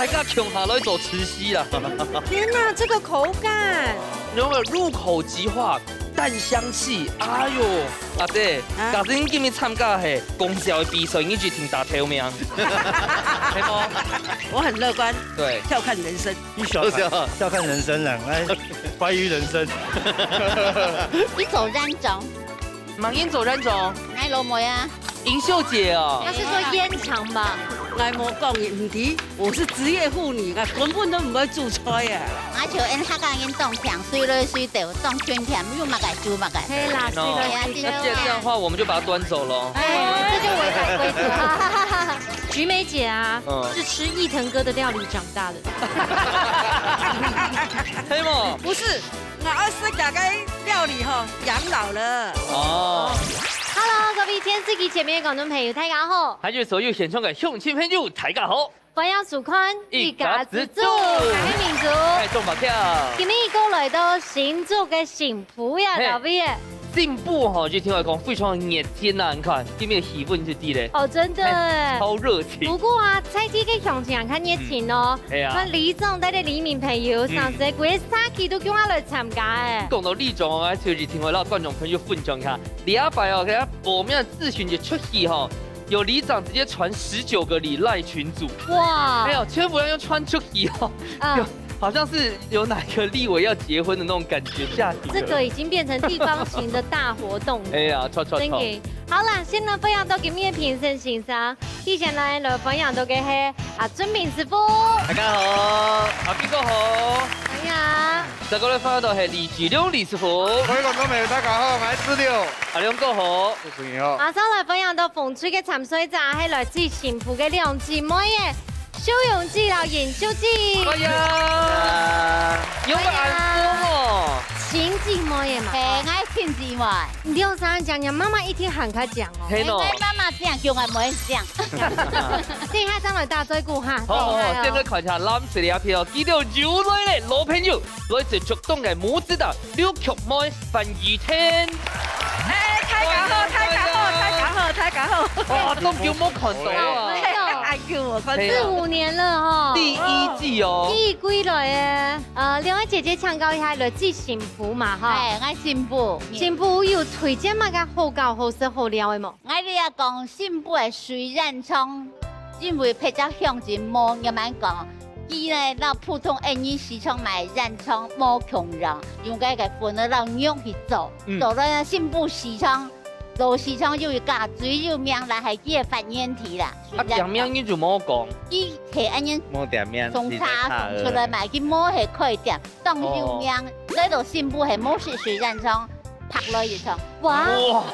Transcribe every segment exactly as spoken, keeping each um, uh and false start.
大家共下來做慈禧啦。天哪，這個口感！然後入口即化，淡香氣，哎喲，阿姐，啊。假使你今日參加係公司个比賽，你一定打頭名，係無？我很樂觀，對，笑看人生。你小看笑看人生了，哎，怀疑人生。你做院長，馬英九院長，哪老妹啊？尹秀姐哦，他是說煙腸吧？我無講，毋知，我是職業婦女，我根本都毋會煮菜啊。我就因客家人當強，水來水到，當勤儉，有麼个煮麼个。係啦，哦水來水那既然这样的到。话，我们就把它端走喽。哎，这就违反规则。菊梅姐啊，嗯是吃义腾哥的料理长大的。黑某，不是，我愛食家个料理吼，養老了。哦， Hello，各位電視機前面的觀眾朋友，大家好，還有所有現場的鄉親朋友，大家好，歡迎收看一家之煮我係明珠。哎，中寶票。今日又來到新竹个新埔呀，嘿各位。新埔吼，就聽我講非常熱情啊！你看，今日的氣氛就知咧，哦，真的。哎超熱情不。過啊，在地个鄉親較熱情哦。哎呀像里長帶个里民朋友，嗯上次規个社區都叫我來參加哎。講到里長啊，就係聽我摎觀眾朋友分享一下，禮拜哦，給他報名諮詢就出去吼，有里長直接傳十九個里賴群組，哇哎，呀，全部要用傳出去哦，啊有，好像是有哪個立委要結婚的那種感覺，嚇死了。這個已經變成地方型的大活動了。哎呀，錯錯錯，真的。好啦，先來歡迎到今日的評審先生，以前來來歡迎到个係阿俊明師傅，大家好，阿斌哥好，歡迎。再過來歡迎到係李志良李師傅，各位觀眾朋友，大家好，我係志良，阿良哥好，主持人好。馬上來歡迎到紅隊个參賽者，係來自新埔个兩姊妹耶，秀榮姊摎尹秀姊。哎呀，有個安哥哦，親姊妹耶嘛。係，我係親姊妹。你兩儕講，你媽媽一定喊較講哦。係喏哎，。我媽媽這樣叫我妹這樣。等一下再來打嘴鼓哈。好好好，等一下哦先來看一下藍色个一票，佢兜又來咧，老朋友，來自竹東个母子檔，劉菊妹、范怡婷。哎，大家好，大家好，大家好，大家好。哇，當久無看到啊！哎呦哎呦，我看係啊四五年了哈。第一季哦，第一季來耶，呃，兩位姐姐請教一下，來自新埔嘛哈。哎，我新埔。新埔有推薦麼个好搞、好食、好料的無？我這下講新埔个水煙腸，因為別隻鄉鎮無恁樣講，佢呢，摎普通一般市場賣煙腸無共樣，用該个粉呢摎肉去做，嗯做了新埔市場，老市場又有價最有名啦，還佢个發源地啦。啊，店名你就莫講，佢係恁樣莫店面，從茶送出來賣，佢無係開店，當有名，來到新埔係無食水煙腸，拍落一腸。哇，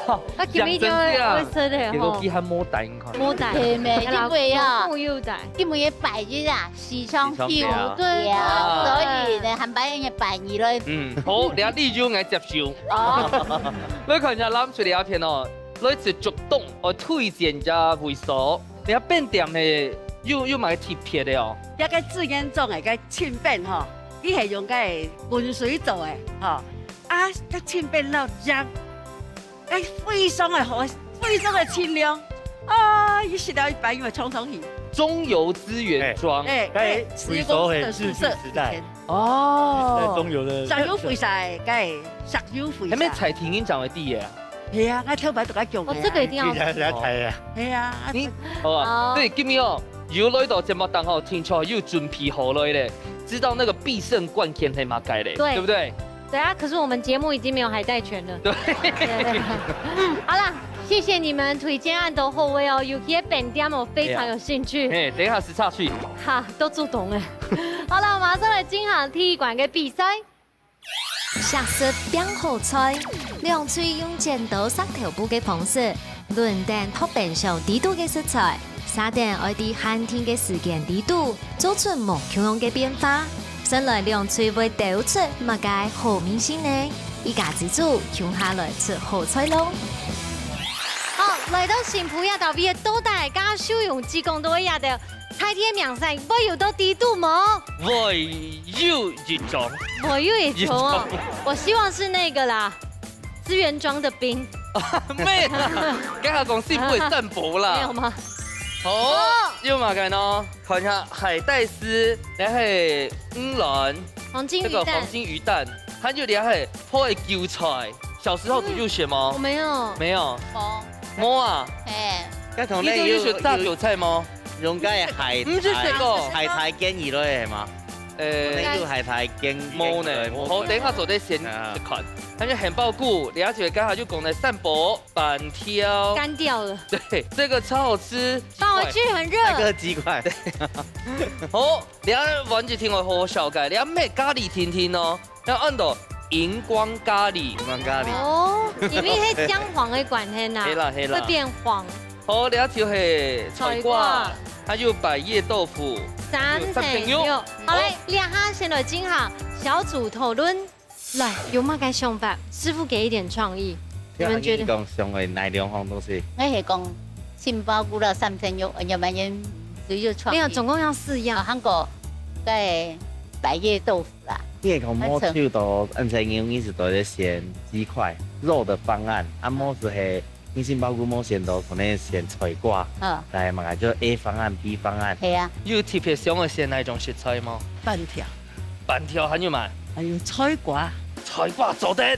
哇，那今日一定會會食的吼結果佢。還無帶，你看。無帶。係咩係啦因為啊無有帶。因為拜一啊，市場休市場休對啊，啊所以呢，還拜一拜二來。嗯，好，這下你就愛接受。哦，來看一下藍色這片哦，來自竹東，我推薦一下位所。你看本店係有有麼个特別个哦？這个自然種个个青粄吼，佢係用个滾水做个吼，啊，个青粄落醬，哎，非常的好，非常的清涼。啊，佢食了一擺，因為常常去。中油資源莊。哎，該哎，施工的宿舍以前，哦在中油的石油肥晒，該石油肥還沒晒。彩婷音長的地耶。係啊，我頭擺都該講哦，這個一定要比較比較台啊。係啊，你好啊，哦對，今日哦，有來到節目當中，聽說有準備好了咧，知道那個必勝關鍵係麼个咧，對對不對？對啊，可是我們節目已經沒有海帶權了。對。對對對。好啦，謝謝你們推薦恁多好位哦，尤其本店我非常有興趣。哎，等一下食茶水。哈，都主動了。好了，馬上來進行第一關的比賽。惜食拚好菜，兩隊用剪刀石頭布个方式，輪等擇冰箱裡肚个食材，設定愛在限定个時間裡肚，做出無共樣个變化。先來兩隊會鬥出麼个好味緒呢？一家之煮，共下來出好菜咯！好，來到新埔這搭位，到底家秀榮姊講到這搭，菜店名聲會有到裡肚無？會有一種。會有一種哦，我希望是那個啦，資源莊的冰。沒有，剛才講新埔的淡薄啦。沒有嗎？好，有麼个呢？看一下海帶絲，然後係魚卵，黃金魚蛋，這個黃金魚蛋，還有這係泡的韭菜。小時候你有食嗎？我沒有。沒有。哦，沒啊。哎，該同你有有食炸韭菜嗎？用該海毋係食過海苔煎魚類係嗎？呃，可能有海苔煎無呢，好，等一下做得先啊看。還有杏鮑菇，了解剛好就講了三寶，粄條。乾掉了。對，這個超好吃。放回去很熱。那個雞塊，好，你要完全聽我好好紹介，你要咩咖哩定定哦，要按到螢光咖哩。螢光咖哩。哦，因為係薑黃的關係呐，係啦係啦會變黃。好，了解係菜瓜，還有百葉豆腐。三層肉。好，來，這下先來進行小組討論。來，有麼个想法？師傅給一點創意，你們覺得？講上个哪兩項東西？我係講杏鮑菇啦、三層肉，要不然只有創意。沒有，總共要四樣。啊，韓國在百葉豆腐啦，你係講無抽到，嗯，在牛一直都在選雞塊，肉的方案，啊，無就係你杏鮑菇無選到，可能選菜瓜，嗯，來嘛，就A方案、B方案。係啊，有特別想要選哪一種食材嗎？粄條，粄條還有嘛？還有菜瓜，菜瓜做得，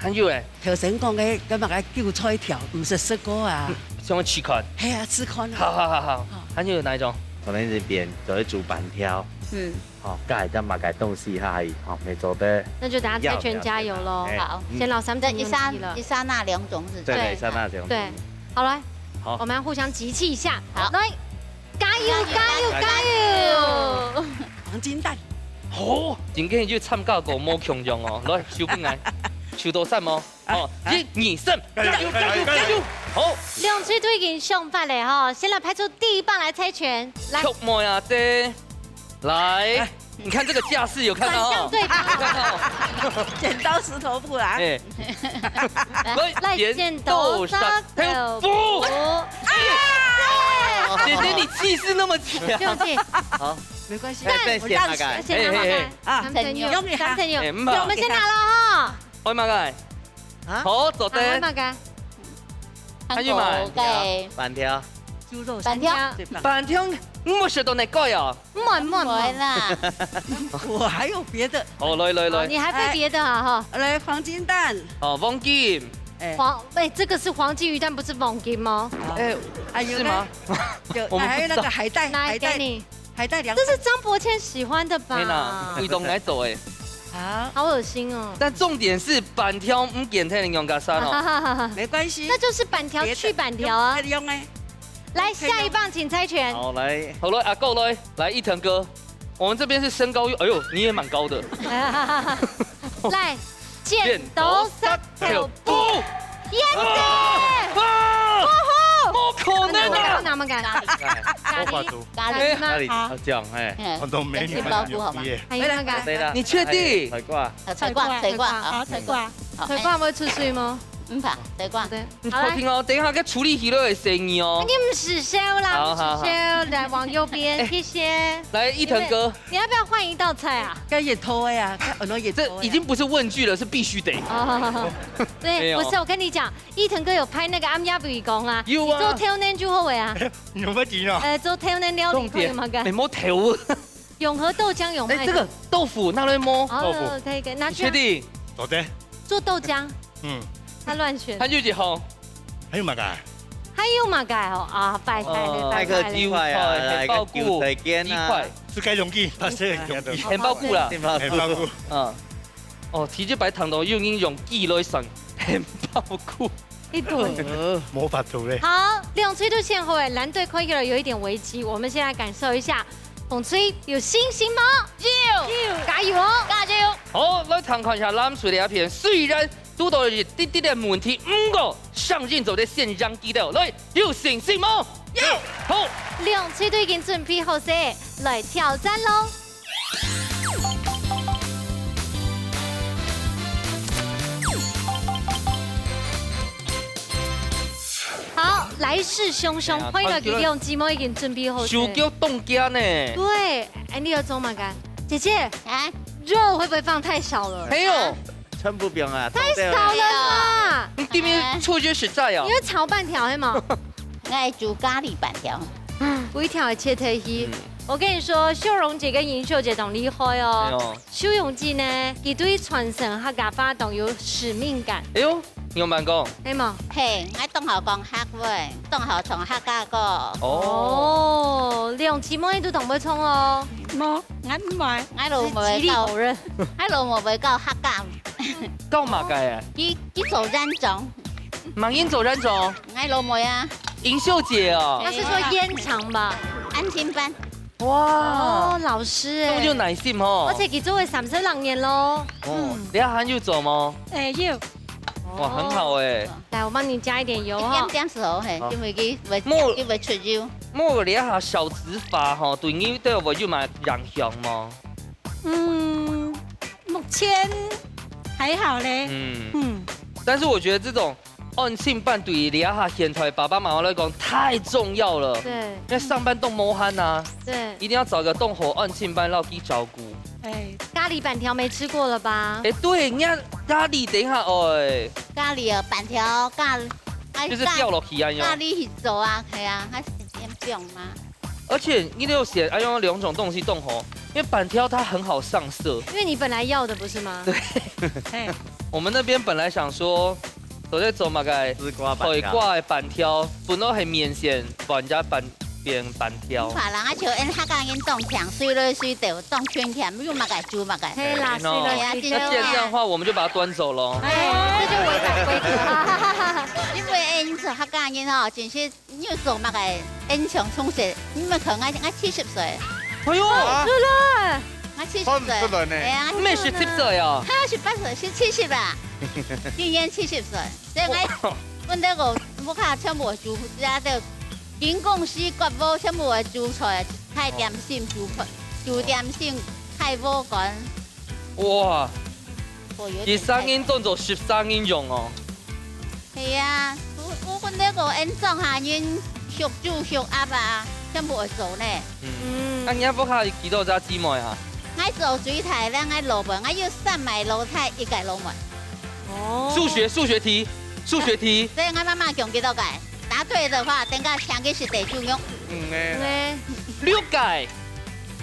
還有誒，頭先講个，該麼个韭菜條，毋識食過啊？想要試看。係啊，試看啊。好好好好，還有哪一種？可能這邊就會煮粄條，嗯，哦，加一點麼个東西下去，哦，沒做得。那就等下猜拳加油嘍。哎好，先老三層肉這一剎了一。剎那兩種是對，對一剎那這樣。對，好來，好我們要互相集氣一下。好來，加油，加油，加油！黃金蛋，好，今天就參加過無共樣哦，來，手邊來，手到三哦。哦，一二三，加油加油加油！好，兩隊都已經想法了哈，先來派出第一棒來猜拳，來，曲妹啊姐，來，你看這個架勢有看到哦？反向對方。看到哦？剪刀石頭布啦。哎，來，剪刀石頭布。姐姐你氣勢那麼強。不用氣，好，沒關係，哎，再選大概我讓你先拿拿看啊。三層肉，用一下三層肉，哎，毋好我們先拿了哈。愛麼个？啊好，做得。好，那個還有嘛？韓國在粄條，豬肉粄條最棒。粄條，我食到你改啊。滿滿滿。啦，我還有別的，好，來來來，你還會別的啊哈？來黃金蛋，好，黃金，哎，黃，哎，這個是黃金魚蛋，不是黃金嗎？哎，還有是嗎？有我們不知道還有那個海帶，來海帶給你，海帶涼這是張伯謙喜歡的沒啦吧？，味道來做誒。啊，好噁心哦。但重點是粄條毋見忒你用个啥咯？沒關係，那就是粄條去粄條啊。用哎，來，下一棒請猜拳。好來，好了，阿狗來，來一騰哥，我們這邊是身高，哎呦，你也蠻高的。來，剪刀石頭布，耶！啊！無可能啊！那麼敢？咖咖喱喱，咖哎喱，咖喱嗎？那裡好講哎，嗯，很多美女跟杏鮑菇好吧？還有那個，對啦，你確定？菜瓜，啊，菜瓜，菜瓜啊，好，菜瓜，好，菜瓜會出水嗎？嗯吧，菜瓜，對，你好了偷聽哦，等一下該處理起來會生意哦。你毋使笑啦，好好好毋使笑，來往右邊，謝謝。來，一騰哥，你要不要換一道菜啊？該也偷的呀，該很多也偷的呀。這已經不是問句了，是必須得。哦，沒對，有不是，我跟你講，一騰哥有拍那個暗夜微光啊，有啊你做挑戰就好了啊。有問題呢？呃，做挑戰料理重點看有沒有，你莫偷。永和豆漿有賣哎，這個豆腐拿來摸，哦，可以可以，拿去啊你確定？做得，做豆漿，嗯，他亂選。還有一項，還有麼个？還有麼个哦？啊，拜拜哦拜拜還有雞塊啊，來個韭菜煎啊，係該容易，但係容易。杏鮑菇啦，杏鮑菇，杏鮑菇，嗯，哦，提前擺糖到又用用雞來算，杏鮑菇。一堆。無法度咧。好，兩隊都選好了，藍隊看起來有一點危機，我們先來感受一下，紅隊有信心嗎？有，加油哦！加油！好，來聽看一下藍隊這片，雖然堵到一滴滴个問題，毋過相信做得先贏佢兜。來，有信心無？有。好，兩隊都已經準備好勢，來挑戰咯。好，來勢洶洶，哎呀歡迎來佢兩姊妹已經準備好勢。手腳凍僵呢。對，哎，你要做麼个？姐姐，啊，肉會不會放太少了？哎呦，全部放啊，太少了啦！你這邊錯覺實在哦你。會炒粄條係嗎？愛煮咖喱粄條，有一條會切忒去。嗯。我跟你說，秀榮姐跟銀秀姐當厲害哦。哎喲。秀榮姐呢，佢對傳承客家話當有使命感。哎喲，仰般講？係無？係，𠊎當好講客話，當好唱客家歌。哦。哦，兩姊妹都當會唱哦。無，𠊎毋會。𠊎老妹會教，極力否認。𠊎老妹會教客家。教麼个啊？佢，佢做園長。麼人做園長？𠊎老妹啊。銀秀姐哦。他是說煙腸吧？安親班。哇。哦，老師哎。這麼有耐心哦。而且佢做了三十六年咯。哦，嗯。你還有做嗎？哎，有。哇，很好哎。來，我幫你加一點油哈。一點點就好，嘿，好。因為佢會，莫，佢會出油。莫你下小指法哈，對你對我有麼影響嗎？嗯，目前還好嘞。嗯。嗯。但是我覺得這種安親班對於這下現在爸爸媽媽來講太重要了。對。因為上班都無閒啊。對。一定要找個當好安親班，然後去照顧。 哎，咖哩粄條沒吃過了吧？哎，對，你看咖哩等一下，哎。咖哩啊，粄條，咖，哎，就是掉落去啊，咖，咖哩去做啊，係啊，還係點樣嘛？而且你都有寫，哎，用兩種東西凍好，因為粄條它很好上色。因為你本來要的不是嗎？對。嘿。我們那邊本來想說，都在做麼个？絲瓜粄條。粄條，本來很明顯，把人家粄，變粄條。 別人啊，像𫣆客家人當強，隨來隨到，當勤儉，有麼个煮麼个。係啦，對，隨來隨到。那既然這樣的話，我們就把它端走咯。哎，這就違反規則。因為𫣆做客家人哦，真係你有做麼个，𫣆像從細，你們可能愛，愛七十歲。哎喲，啊，出來。愛七十歲。看不出來呢。哎呀，你們是七十歲哦。他十八歲，是七十啦。今年七十歲，所以𠊎，哇。阮這个屋下全部煮，這个 人工係割禾全部會煮菜，開點心煮飯，煮點心，開禾稈。哇，哦，有點，佢三人當做十三人用哦。係啊，我，我分這个𫣆莊下人畜豬畜鴨啊，全部會做呢。嗯。嗯。啊，你屋下幾多隻姊妹啊？𠊎做最大，𠊎老婆，𠊎有三个老弟，一个老妹。哦。數學，數學題，數學題。所以𠊎媽媽講幾多个？ 答對的話，等下請佢食地主肉。嗯，哎。嗯，哎。六个。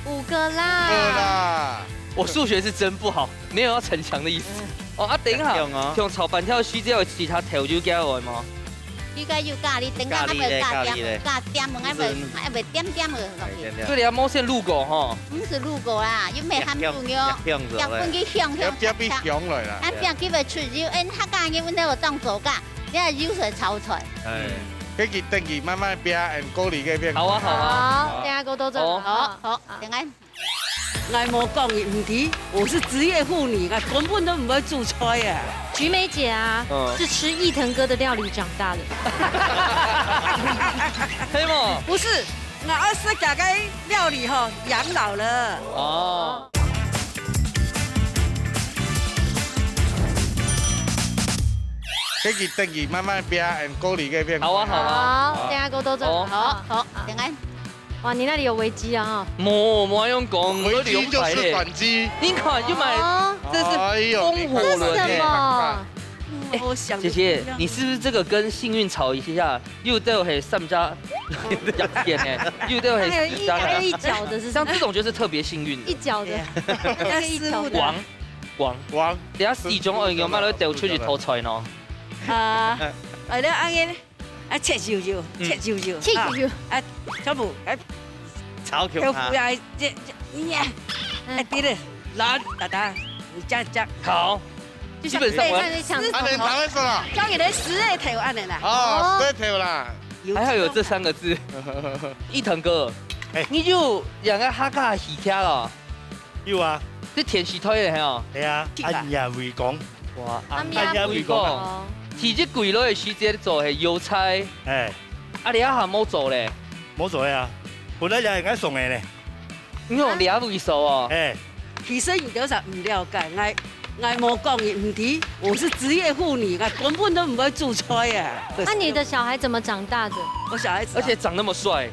五个啦。五个啦。我數學是真不好，沒有要逞強的意思。嗯。哦，啊，等一下，這樣哦。像炒粄條，需要有其他調味料嗎？應該有咖哩，等下還會加點，咖哩咧，咖哩咧。加點，還會，嗯。還會點點个東西。哎，點點。對了，無先滷過吼。毋係滷過啦，又無含豬肉，香香的，要分佢香香脆脆。要，要分佢香來啦。啊，這樣佢會出油，哎，客家人，阮兜有當做个。 這油水炒菜。哎，嗯。這个等佢慢慢煸，and高麗个片。好啊，好啊。好，等下過多做。哦。好，好，好。等下。𠊎無講你毋知，我是職業婦女，𠊎根本都毋會煮菜啊。菊梅姐啊，嗯。是吃伊藤哥的料理長大的。係無？不是， 𠊎愛食佢个料理吼，養老了。哦。這个等佢慢慢煸，and高麗个片。好啊，好啊。好，等下過多做。哦。好，好，等下。哇，你那裡有危機啊，哈。無，無用講，危機就是轉機。你看，又買，哦。這是風火輪耶。哎喲，你看看。這是什麼？嗯，我想的不一樣。哎，姐姐，你是不是這個跟幸運草一下 又都係三隻，兩片呢，又都係還有一，還有一角的是什麼？像這種就是特別幸運的。一角的，對啊。那個一角的。黃，黃。黃。等下四種愛用，買來鬥出去偷菜喏。啊，哎，你按呢，啊，切幼幼，嗯。切幼幼，切幼幼。啊，啊，全部，哎，炒香啊。豆腐啊，這，這，呀，嗯。哎，對了，來，大大，你這樣，這樣。好。 基本上我要，對，像是按呢頭一說啦。教你的十二條按呢啦。哦，哦。十二條啦。還好有這三個字。一騰哥，哎。你有兩個客家戲劇哦？有啊。這電視台的嘿哦。係啊，聽啊。暗夜微光。哇，暗夜微光。暗夜微光。第一季落的時節做係油菜。哎。啊，你還無做咧？無做啊，本來也應該送的咧。 你有了解哦？哎。其實你多少毋了解，𠊎，𠊎無講你毋知，我是職業婦女，𠊎根本都毋會煮菜啊。那你的小孩怎麼長大的？我小孩子啊。而且長那麼帥。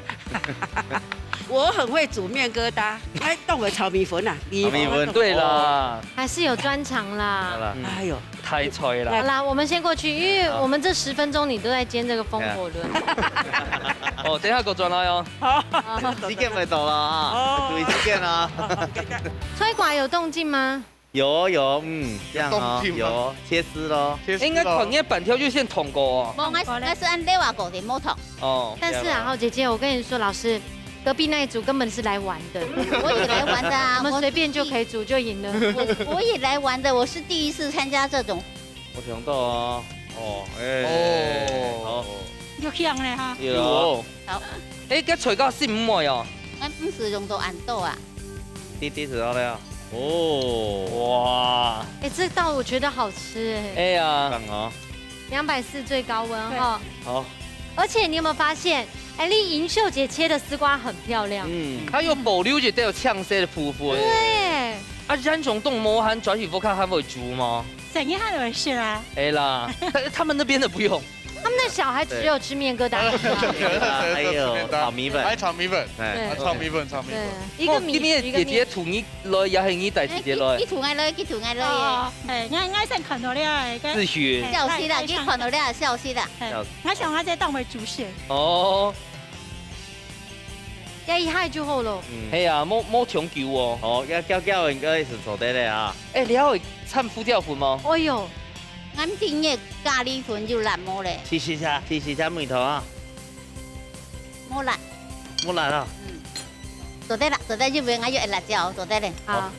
我很會煮麵疙瘩，哎，當會炒米粉啊，米粉。炒米粉。對啦。還是有專長啦。好啦。嗯。哎喲。 太菜啦。好啦，我們先過去，因為我們這十分鐘你都在煎這個風火輪。哦，我等一下給我轉來哦。時間會到了啊，注意時間啊。菜瓜有動靜嗎？有有，嗯，這樣哦，有動靜嗎？有，切絲咯。切絲咯。應該團結板條就先燙過哦。無，我是，我是按呢話講的，無燙。哦。但是啊，好，姐姐，我跟你說，老師，隔壁那一組根本是來玩的。我也來玩的啊，我們隨便就可以煮就贏了。我，我也來玩的，我是第一次參加這種。我想到啊，哦，哎，哦。好。有香了哈。有哦。好。哎，該菜瓜係毋會哦。哎，毋使用到恁多啊。滴滴就好了。哦。哇。哎，這道我覺得好吃哎。哎呀。棒哦。两百四最高温哈。好。而且你有没有发现，哎，麗英秀姐切的丝瓜很漂亮。嗯，它有保留一點有青色的部分。對。啊，咱上東無閒轉去屋下還會煮嗎？生意還會食啊。哎啦，他，他們那邊的不用。他們的小孩只有吃面疙瘩。還有炒米粉。還炒米粉。哎。對。還炒米粉，炒米粉。對，一個米食一個面。哦，這邊姐姐煮你來，也係你帶姐姐來？哎，佢，佢同𠊎來，佢同𠊎來。哦，哎，𠊎，𠊎先看到了，哎，該，自學。哎，笑死啦，哎，佢看到了，笑死啦。哎，笑死。𠊎想𠊎在當位主席。哦。這一下就好了。嗯。係啊，無，無長久哦。哦，要攪攪應該係做得了啊。哎，了會摻胡椒粉嗎？哎喲。 𠊎今日咖哩粉就辣無咧。試試下，試試下味道啊。無辣。無辣啊？嗯。做得啦，做得，因為𠊎有辣椒，做得咧。好。好。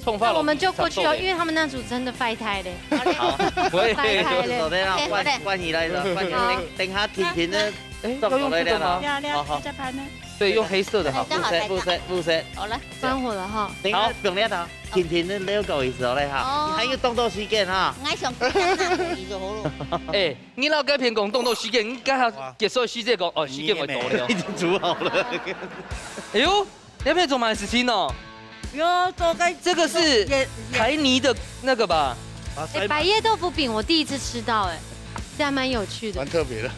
衝發了，那我們就過去哦，差不多咧。因為他們那組真的壞胎咧。好，我也壞胎咧。做得啦，OK，換，好嘞。換你來了，換你，好。等，等下婷婷呢，哎，做好了啦。要用這個嗎？要，要，好，好。這盤呢？對，用黑色的哈。哎，這樣好，烏色，烏色，烏色。好了。關火了哈。等下，好。不用了。 婷婷，你了解意思好咧哈，哦。你還有當多時間哈。𠊎想講，那可以就好了。哎，你老該片講當多時間，你該下結束時間講，哦，時間會到了。已經煮好了。哎喲，你那邊做麼个事情呢？有做該，這個是也，也，台泥的那個吧？哎，百葉豆腐餅我第一次吃到，哎，這還蠻有趣的。蠻特別的。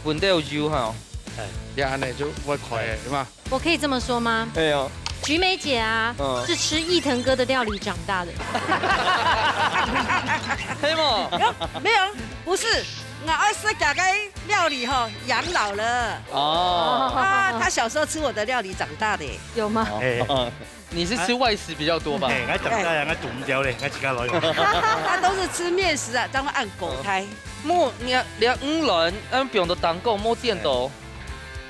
粉都有油哈。哎，這樣呢就會快的，對嗎？ 我可以這麼說嗎？哎呀。菊梅姐啊，嗯。是吃義騰哥的料理長大的。係無？沒有，沒有，不是，我愛吃這個料理吼，養老了。哦。啊，他小時候吃我的料理長大的。有嗎？哦。哎。你是吃外食比較多吧？哎，𠊎長大了，𠊎煮毋掉咧，𠊎自家來用。他都是吃麵食啊，然後按狗胎。莫，你啊，連五輪，嗯，放到當中，莫見到。哎。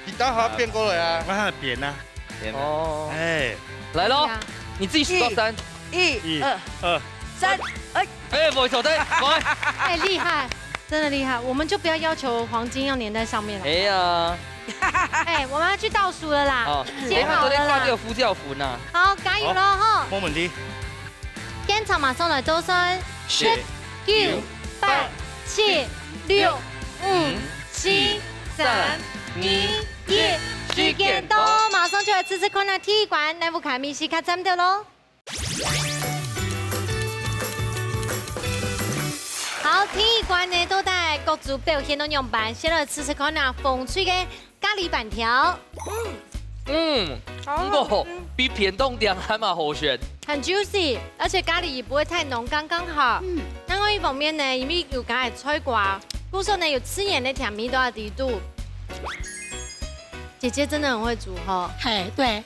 你等下變過來啊。我還變啊。變啊。哦。哎。來咯，對啊。你自己數到三。一，一，二，二。三，哎。哎，不好意思，對，不好意思。哎，厲害，真的厲害。我們就不要要求黃金要粘在上面了。哎呀。哎，我們要去倒數了啦，好，剪好了啦。等一下，昨天掛掉呼叫符呢。好，加油咯，吼。好，沒問題。 現場馬上來倒算，十、十、九、九、八、八、七、七、六、六、五、五、四、四、三、三、二、二、一，一，時間到，時間到。馬上就來試試看啊，第一關，來，屋下个味緒較讚个咯。好，第一關呢，到底各組表現到仰般？先來試試看啊，紅隊个咖哩粄條。嗯，好好吃。毋過比便當店還蠻好食。很juicy，而且咖哩也不會太濃，剛剛好。嗯。另外一方面呢，因為有加个菜瓜，故所呢有自然个甜味道在裡肚。姐姐真的很會煮吼。嘿，對。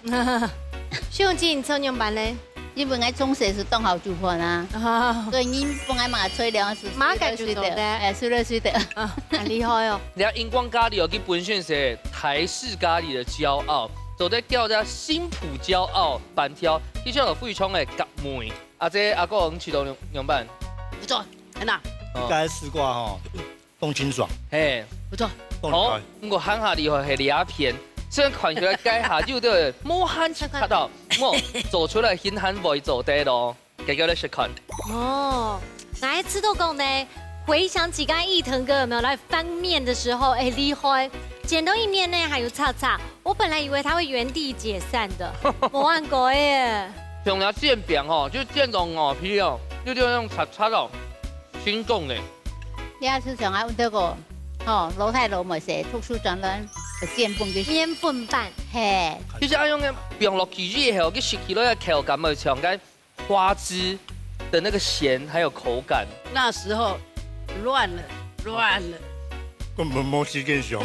秀靜，你做仰般咧？ 因為𠊎從細就當好煮飯啊，哦。所以你分𠊎麼个材料，係麼个就做得。隨便隨便，哎，隨便隨便。啊，很厲害哦。你看，螢光咖哩哦，佢本身係台式咖哩个驕傲，做得叫做新埔驕傲粄條，佢像有非常个合味。啊，這阿哥，你試著仰，仰般？不錯，很好。哦。應該試過吼。 當清爽。嘿。不錯。當厲害。好，毋過還較厲害係這片，雖然看起來該下有兜無恁清楚，毋過做出來還較會做得咯，大家來試看。哦，𠊎試著講呢，回想起剛剛義騰哥有沒有來翻面的時候，哎，厲害，剪到一面呢還有叉叉，我本來以為他會原地解散的，無恁過耶。像那煎餅吼，就煎到外皮哦，就就用叉叉哦，心動嘞。 你也係像啊，有這個，吼，老太老乜係特殊專欄，煎粉个。麵粉粄。嘿。其實恁樣个放落去以後，佢食起來个口感會像該花枝的那個鹹，還有口感。那時候亂了，亂了。根本無時間想。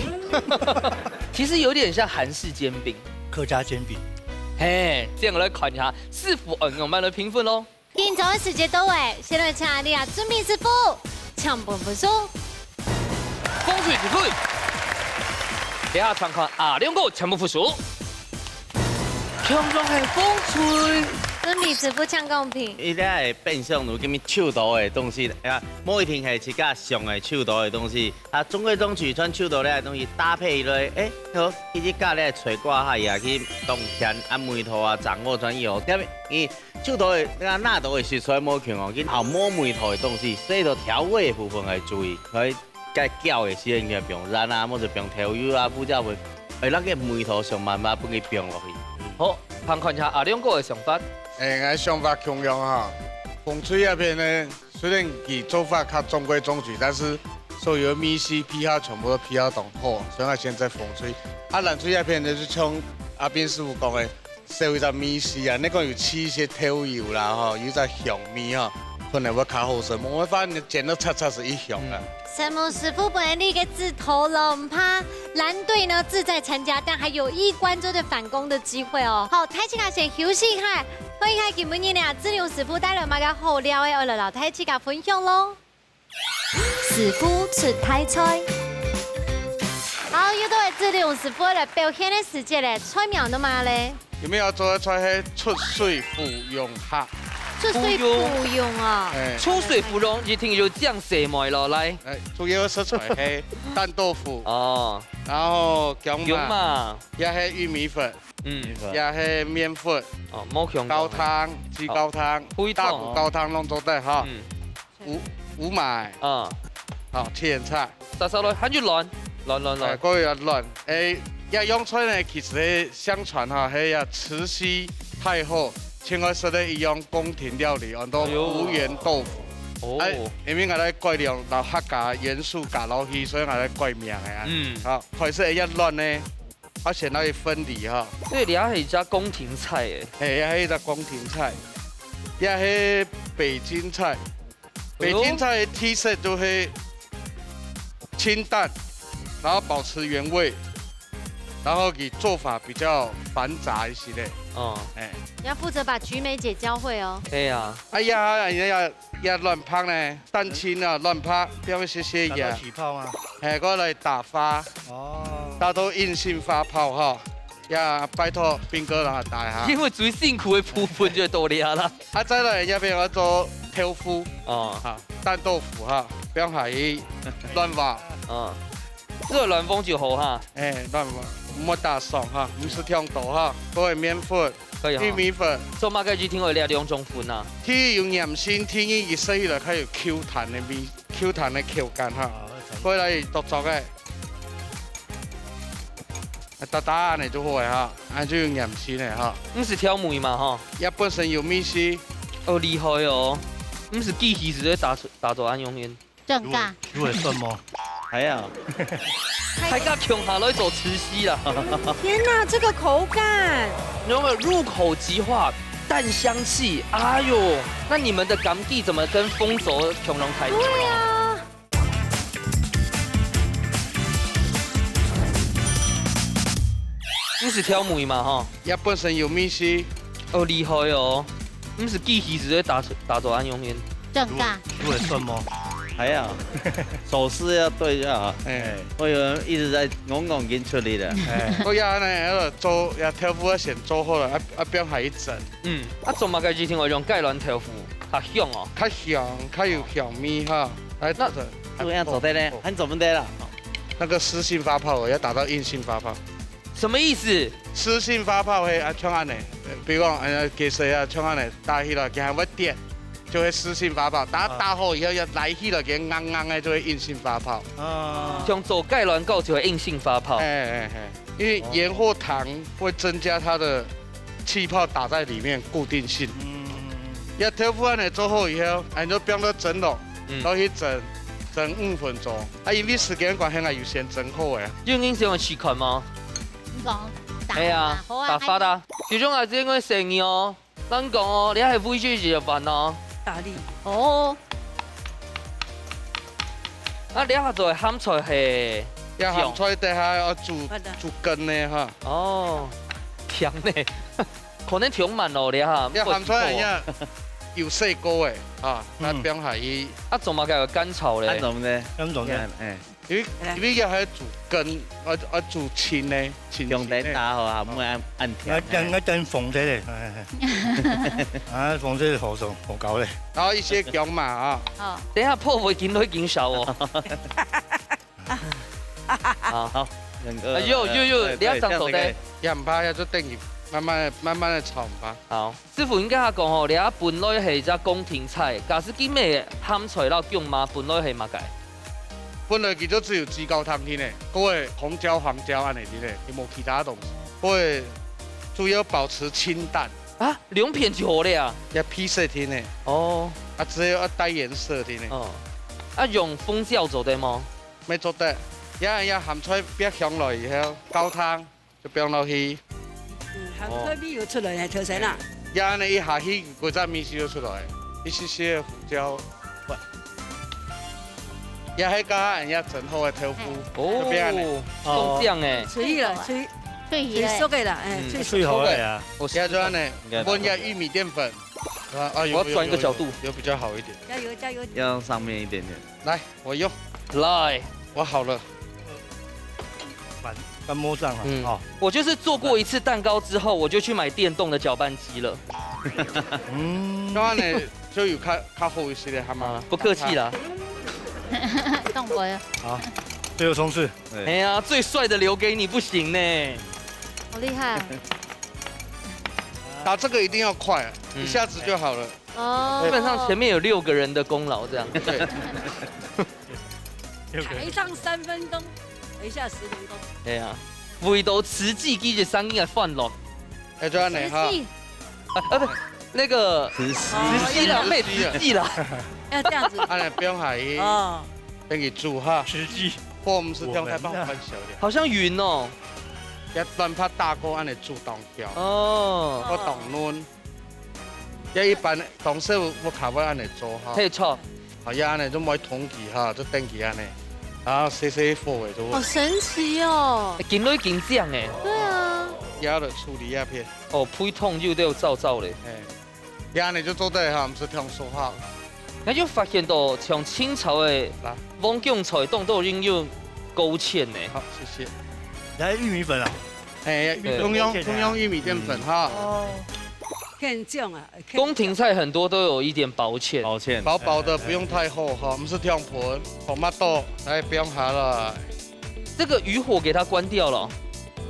其实有点像韩式煎饼。客家煎饼。嘿，这样来看一下，师傅，嗯，我们来评分咯。 緊張个時節到欸，先來請這準評師傅，請分分數。風吹師傅，這下請看阿亮哥請分分數。強強係風吹。準評師傅請講評。佢這个變相就今日手刀个東西，啊，無一定係自家想个手刀个東西。啊，中規中矩，像手刀這个東西搭配落，欸，好，其實加這个菜瓜下也去當甜，啊，味道啊，掌握專業哦。因為你 手刀个，啊，拿刀个食出來無共哦，佢好無味道个東西，所以就調味个部分愛注意，可以該攪个時間佢放鹽啊，或者放豆油啊、胡椒粉，會讓个味道想辦法分佢放落去。好，看看一下阿亮哥个想法。欸，𠊎想法共樣哈。風吹這片呢，雖然佢做法較中規中矩，但是所有个味緒配合全部都配合當好，所以𠊎先在風吹。啊，藍吹這片呢，就像阿斌師傅講个， 少一隻味緒啊，你講有試一些豆油啦吼，有一隻香味吼，可能會較好食。無辦法，你煎到赤赤係一香啊。承蒙師傅本人个指導咯，毋怕藍隊呢志在參加，但還有一關就係反攻的機會哦。好，大自家先休息一下，看一下今晡日呢，志龍師傅帶來麼个好料个，愛來摎大自家分享咯。 師傅出大菜。好，又到了志龍師傅來表現个時節咧，菜名做麼个咧？今日愛做个菜係出水芙蓉蝦。出水芙蓉啊。欸，出水芙蓉一聽就靚細妹咯，來。欸，主要食材係蛋豆腐，哦，然後薑嫲，薑嫲。也係玉米粉，嗯，也係麵粉，哦，無共樣。高湯，雞高湯，哦，大骨高湯攏做得哈。嗯。 烏，烏梅，嗯，好，七層菜。煠煠落，還有卵，卵卵卵。欸，過一卵，欸，這樣菜呢，其實係相傳哈，係這慈禧太后盡愛食个一樣宮廷料理，安到，哎喲，無鹽豆腐。哦。欸，因為𠊎來改良，摎客家元素加落去，所以𠊎來改名个啊。嗯。好，開始愛一卵呢， 愛先摎佢分離哈。所以這係一隻宮廷菜欸。係，這係一隻宮廷菜，這係北京菜。哎喲。北京菜个特色就係清淡，然後保持原味，然後佢做法比較繁雜一些咧。哦。欸。你要負責把菊梅姐教會哦。對啊。哎呀，哎呀， 這卵白呢，蛋清啊，卵白，放一些些鹽。打到起泡嗎？係，過來打發。哦。打到硬性發泡哈。呀，拜託斌哥摎𠊎打一下。因為最辛苦个部分就到這啦。啊，再來這片愛做豆腐。哦。啊，蛋豆腐哈，放下去，卵黃。嗯。這个卵黃就好哈。欸，卵黃，莫打爽哈，毋使忒多哈，各位麵粉。 可以哈。玉米粉。做麼个一定愛這兩種粉啊？第一有黏性，第二佢食起來較有Q彈个味，Q彈个口感哈。哦，過來剁剁个，啊，打打恁呢就好个哈，恁就有黏性个哈。毋使調味嘛吼。這本身有味緒。哦，厲害哦！毋使機器直接打出，打做恁樣个。 正價。有會順無？還好。大家共下來做慈禧啦。天哪，這個口感！那個入口即化，淡香氣，哎喲，那你們的甘記怎麼跟豐澤恐龍台？對啊。毋使調味嘛吼。這本身有味緒。哦，厲害哦！毋使機器直接打出，打做恁樣个。 正價。有會順無？還好，手勢要對就好。欸。會有人一直在講講緊出力个。欸。好呀，恁呢，做，這豆腐愛先做好了，啊，啊，放下去蒸。嗯，啊，做麼个一定愛用雞卵豆腐？較香哦。較香，較有香味哈。來，那做得。這樣做得呢，還做毋得啦。那個濕性發泡，我要打到硬性發泡。 什麼意思？濕性發泡係啊，像恁呢，呃，比如講，呃，其實啊，像恁呢，打起來佢還會跌，就會濕性發泡。打，啊。打好以後要拉起來，佢硬硬个，就會硬性發泡。啊。像做雞卵糕就會硬性發泡。欸，欸，欸，因為鹽或糖會增加它的氣泡打在裡面固定性。嗯。這豆腐恁呢做好以後，恁就放到蒸籠，嗯。落去蒸，蒸五分鐘。啊，因為時間關係，𠊎有先蒸好个。有人想要試看嗎？ 你講，打發，哎呀，好啊，打發啊，最重要係因為生意哦。咱講哦，你還係會去日本哦。大力。哦。啊，你還做鹹菜係，這鹹菜底下愛煮，好的。煮羹呢哈。哦，甜呢，可能甜滿了咧哈，這鹹菜人家有洗過誒，啊，嗯。那放下去。啊，做麼个有乾炒咧？啊，做麼个？乾炒呢？哎。因為，來。因為這還要煮羹，要，要煮清呢，清清呢。用來打吼，啊，莫恁，恁甜。我等，我等紅色的，哎，哎，哎。啊，紅色的好熟，好搞嘞。然後一些薑嫲啊。好。等一下泡泡緊來緊燒哦。 好。好，兩個，哎呦，呦，呦，呃，你要上手的。對，這樣才可以。也毋怕，也就等佢慢慢的、慢慢的炒毋怕。好，師傅應該講吼，你本來係隻宮廷菜，假使今日鹹菜摎薑嫲本來係麼个？本來佢就只有雞高湯定呢，過个紅椒、黃椒恁樣定呢，佢無其他東西。過个主要保持清淡。啊，兩片就好了啊。也配色定呢。哦。啊，只有要帶顏色定呢。哦。啊，用紅椒做得無？ 乜做得。這，這鹹菜煏香了以後，高湯就放落去。嗯，鹹菜味有出來呢，頭先啊。這恁樣一下去，嗰隻味緒就出來，一息息个胡椒粉。這係剛剛人家整好个豆腐，哦，就變恁樣。哦，咁靚欸。脆了，脆，脆皮了。脆熟个啦，哎，嗯。脆熟。脆好了呀。這就恁樣，應該打不了。混下玉米澱粉。啊，啊，有，我要轉一個角度。有，有，有，有比較好一點。加油，加油。要上面一點點。來。 我有。來。我好了。感，感冒上啊，嗯。哦。我就是做過一次蛋糕之後，我就去買電動的攪拌機了。嗯。這樣呢，就有較，較好一些的，好嗎？啊，不客氣啦。動我呀。好，最後衝刺。哎呀，最帥的留給你不行呢。好厲害。打這個一定要快啊，嗯。一下子就好了。 哦。基本上前面有六個人的功勞這樣。對。六個人。台上三分鐘，台下十分鐘。對啊，為到慈濟佢个聲音來歡樂。哎，就恁樣哈。慈濟。啊，啊，不，那個慈禧。慈禧啦，咩慈禧啦？要這樣子。恁樣放下去，哦。等佢煮哈。慈濟。火毋使放太大，我們啊。放小一點。好像雲哦。要亂拍大鍋，恁樣煮當香。哦。會當嫩。 也一般，當時我較會恁樣做哈。嘿，著。好，也恁樣就莫動佢哈，就等佢恁樣，然後細細火个就好。好神奇哦。緊來緊靚欸。對啊。也來處理一片。哦，配湯又都燥燥咧。哎，也恁樣就做得哈，毋使忒手法。那就發現到像清朝个來。黃薑菜當多人用勾芡呢。好，謝謝。來，玉米粉啊。哎，對。中央，中央玉米澱粉哈。哦。芡醬啊。 宮廷菜很多都有一點薄芡。薄芡。薄薄的，不用太厚哈，毋使忒薄，tomato來放下來。這個餘火給它關掉了。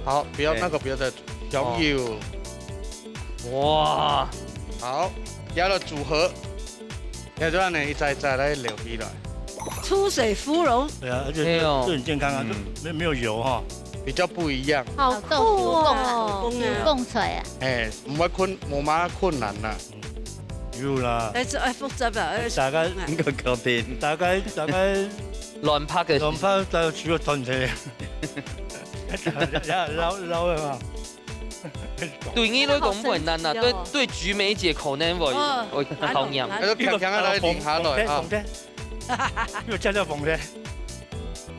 好，不要，哎。那個不要再煮，香油。哦。哇。好，加了組合，要這樣呢，一隻一隻來撈起來。出水芙蓉。對啊，而且就，哎呦。就很健康啊，就嗯。沒，沒有油哈。比較不一樣。好酷哦，手工啊，手工啊。手工菜啊。哎，毋會困，無麼困難啦。 有啦。但是愛複雜啦，愛大概，啊。應該搞定。大概，大概亂拍个時間。亂拍大概需要斷氣。撈，撈，撈了嘛。對你來講毋會難啊，好神奇哦。對，對菊梅姐可能會，哦，會考驗。難哦，難哦。還是強強來頂下來啊。紅的，紅的。又加了紅的。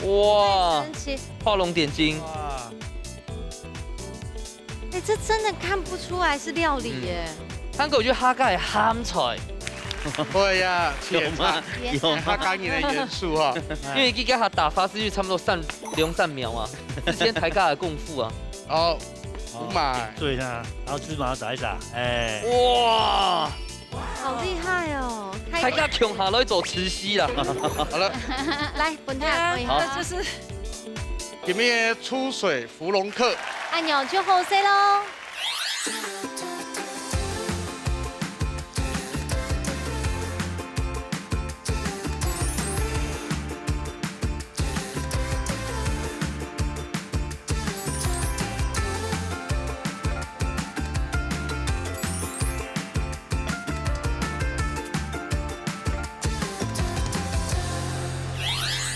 哇，神奇。畫龍點睛。哇。 哎，這真的看不出來是料理耶。嗯。韓國就客家个鹹菜。對呀，有嗎？有嗎？客家人的元素哈。因為佢个客打法是差不多三，兩三秒啊，之前大家的功夫啊。哦，好，五馬。點綴它，然後芝麻撒一撒，哎。哇！ 好厲害哦！大家共下來做慈禧啦。好了。來，分大家看一下。好。這就是今日的出水芙蓉課。恁樣就好勢咯。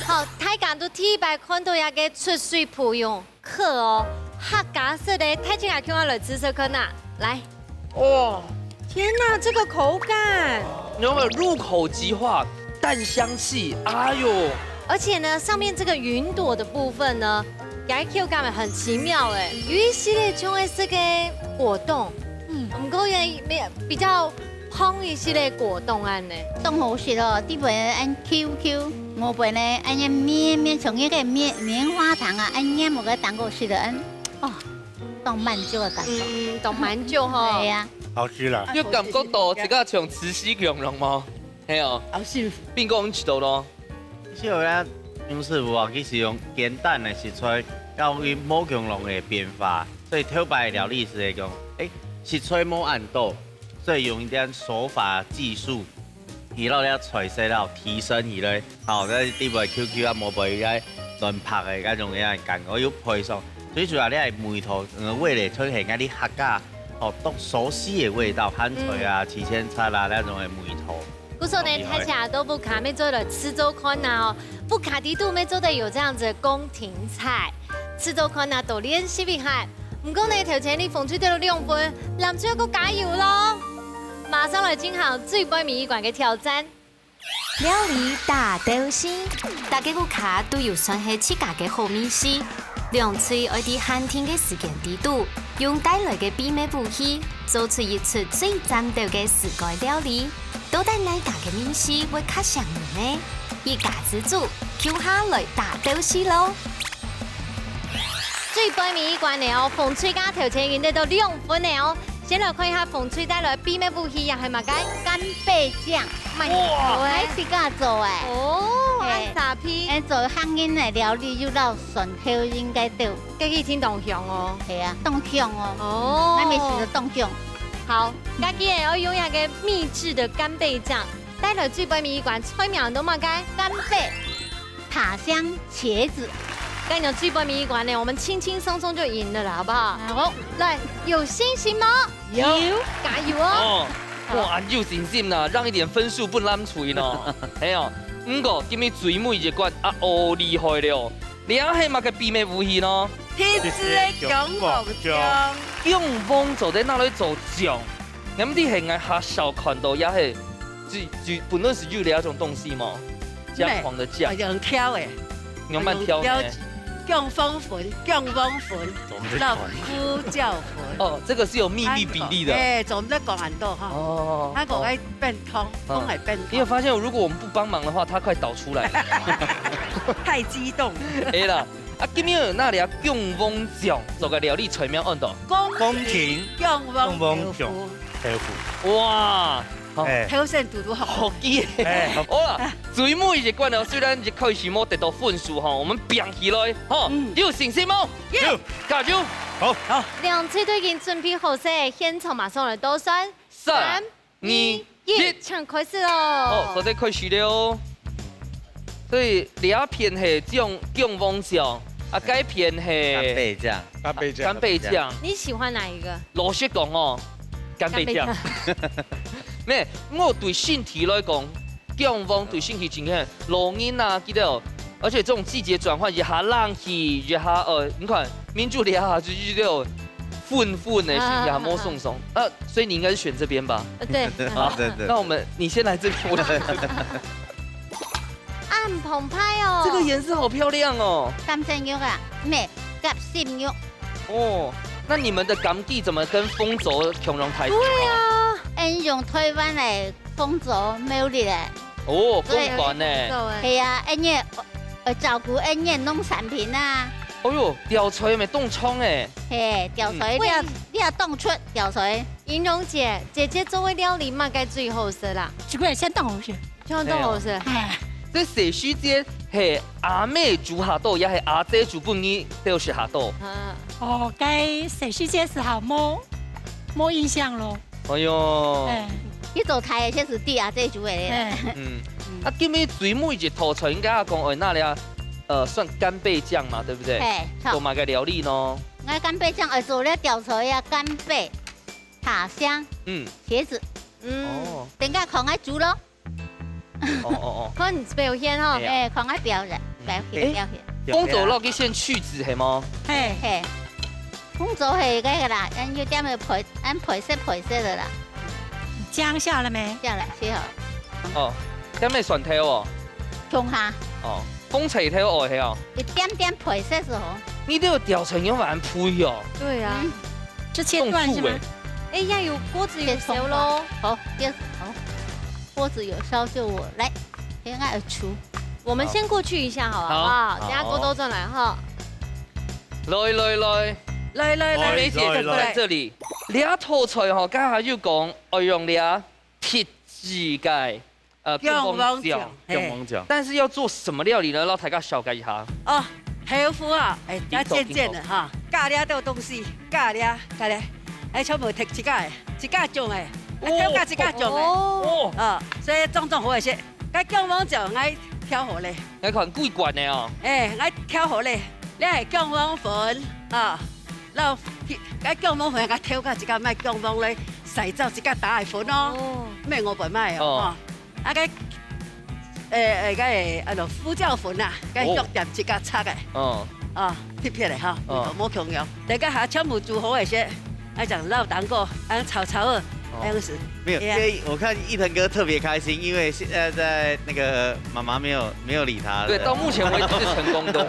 好，大家都第一擺看到這个出水芙蓉課哦，客家式个，大家共下來試試看啊！來。哇！天哪，這個口感！有沒有入口即化，淡香氣？哎喲！而且呢，上面這個雲朵的部分呢，佢口感很奇妙欸，有一息仔像係个果凍，嗯。毋過也比較香一息个果凍恁呢。當好食哦，裡背恁Q Q，外背呢恁綿綿，像該个棉，棉花糖啊，恁黏个蛋糕食个恁，哦，當滿足个感覺。嗯，嗯，當滿足吼。對呀。好食啦。有感覺到自家像慈禧共樣無？係哦。好幸福。變講食到咯。 其實𠊎个楊師傅啊，佢係用簡單个食材，搞佢無共樣个變化，所以頭擺料理係會講，欸，食材無恁多，所以用一點手法技術，佢摎這菜色摎提升起來，好，該裡背Q Q啊，外背該卵白个該種个感覺又配上，最主要你个味道，呃，味蕾出現，該你客家，哦，當熟悉个味道，鹹菜啊、嗯。七星茶啊，該種个味道。 故所呢，大家都不卡，乜做得試做看啊哦。不卡底肚乜做得有這樣子的宮廷菜，試做看啊，多練習一下。毋過呢，頭前你紅隊得到兩分，藍隊愛加油咯！馬上來進行最尾一關个挑戰。料理大鬥西，大家屋下都有算係自家个好味緒，兩隊愛在限定个時間底肚，用帶來个秘密武器，做出一出最讚鬥个自家料理。 到底哪家个味緒會較餳人呢？一家之煮，共下來大鬥西咯！最尾一關了哦，紅隊加頭前已經得到兩分了哦。先來看一下紅隊帶來秘密武器，也係麼个？干貝醬，慢哇，欸。還自家做欸。哦，嘿。恁沙皮。欸，做客人个料理，又摎蒜頭應該都。這个一定當香哦。係啊，當香哦。哦。𠊎每次都當香。好，嗯。該今日愛用一個秘製的干貝醬， 帶來最尾一關，菜名安到麼个？干貝，塔香茄子。該你最尾一關呢，我們輕輕鬆鬆就贏了啦，好不好？好。來，有信心嗎？有。加油哦！哦，哇，有信心啦，讓一點分數分藍隊呢。係哦，毋過今日最尾一關啊，哦，厲害了。這係麼个秘密武器呢？特製个薑黃醬。薑黃做得拿來做醬。 你毋知係𠊎較少看到，也係，就，就，本來係有這種東西嘛，薑黃个醬。哎呀，很挑欸。你慢挑呢。很挑，薑黃粉、薑黃粉、老胡椒粉。哦，這個是有秘密比例的。哎，總在講很多哈。哦。那個愛變通，嗯。通來變通。你有發現，如果我們不幫忙的話，它快倒出來了。太激動了。哎啦，啊，今日那裡啊，薑黃醬做个料理菜名安到？宮廷薑黃豆腐。豆腐。哇，好。哎。挑選嘟嘟好。好記。哎，好。好啦，最尾一關了，雖然一開始無得到分數哈，我們拚起來哈，嗯。有信心無？有。加油！好。好。兩隊都已經準備好勢，現場馬上來倒算。三、二、一，請開始哦。好，所以開始了哦。所以這片係薑，薑黃醬，啊，該片係干貝醬。干貝醬。干貝醬。你喜歡哪一個？老實講哦，干貝醬。干貝醬。咩，我對身體來講，薑黃對身體真好，老人啊，記得哦，而且這種季節轉換，一下冷氣，一下，呃，你看，民族這下就，就，就有粉粉的，啊，一下毛鬆鬆。啊，所以你應該是選這邊吧？呃，對。啊，對，對。那我們，你先來這邊，我來這邊。啊，很澎湃哦。這個顏色好漂亮哦。金針肉啊，咩，夾心肉。哦，那你們的甘記怎麼跟豐州共樣大？對啊。𠊎用臺灣个豐州苗栗个。哦，對。公館呢？對。係啊，𠊎也，呃，照顧𠊎个農產品啊。哎喲，吊菜咩，凍倉欸。嘿，吊菜，嗯。你也，你也凍出吊菜。 英蓉姐，姐姐做个料理麼个最好食啦？這個也相當好食。相當好食。哎。這細時節係阿姆煮較多，也係阿姐煮分你兜食較多？啊。哦，該細時節時候無，無印象咯。哎喲。哎。你做大个時節係阿姐煮个咧。哎。嗯。啊，今日最尾一道菜應該講，哎，那裡啊，呃，算干貝醬嘛，對不對？哎，著。做麼个料理呢？𠊎干貝醬愛做了吊菜啊，干貝。 塔香，嗯。茄子。嗯。哦。等下看𠊎煮咯。哦，哦，哦。看表現吼。哎呀。哎，看𠊎表現，嗯。表現，哎，表現。豐州落去先去籽係無？嘿。嘿。豐州係該個啦，嗯，有點仔配，嗯，配色配色个啦。薑下了沒？下了，切好。哦，這下蒜頭哦。共下。哦。紅菜頭愛係哦。一點點配色就好。你這個調成有蠻配哦。對啊，嗯。就切斷是嗎？送醋欸。哎呀，有鍋子有熟咯。好，切，好，鍋子有燒就我來，先愛煮。我們先過去一下好了，好。好不好？好。等下鍋都轉來哈。來，來，來。來，來，來。梅姐，來，來。在這裡。這道菜吼，剛才有講，愛用這特製个，呃，薑黃醬。薑黃醬，嘿。薑黃醬。但是要做什麼料理呢？讓大家紹介一下。哦，豆腐啊，哎，要漸漸的哈，加這兜東西，加這，加這，哎，全部提自家的，自家種的，哎，哦。挑自家種的。哦。哦。啊，所以種種好一些。該薑黃醬，𠊎挑好咧。𠊎看幾罐的哦。哎，𠊎挑好咧，你係薑黃粉啊。 然後，該薑黃粉，該挑个自家買薑黃來曬燥自家打个粉哦。哦。毋係外背買哦，哦。吼。啊，該，呃，呃，該，啊，胡椒粉啊，該哦。藥店自家炒个。哦。哦，特別个哈，哦。無共樣。大家還全部煮好个先，啊，這樣撈蛋糕，啊，炒炒个，哦。這樣子。沒有，對啊。因為我看一騰哥特別開心，因為現在在那個媽媽沒有，沒有理他。對，到目前為止是成功的。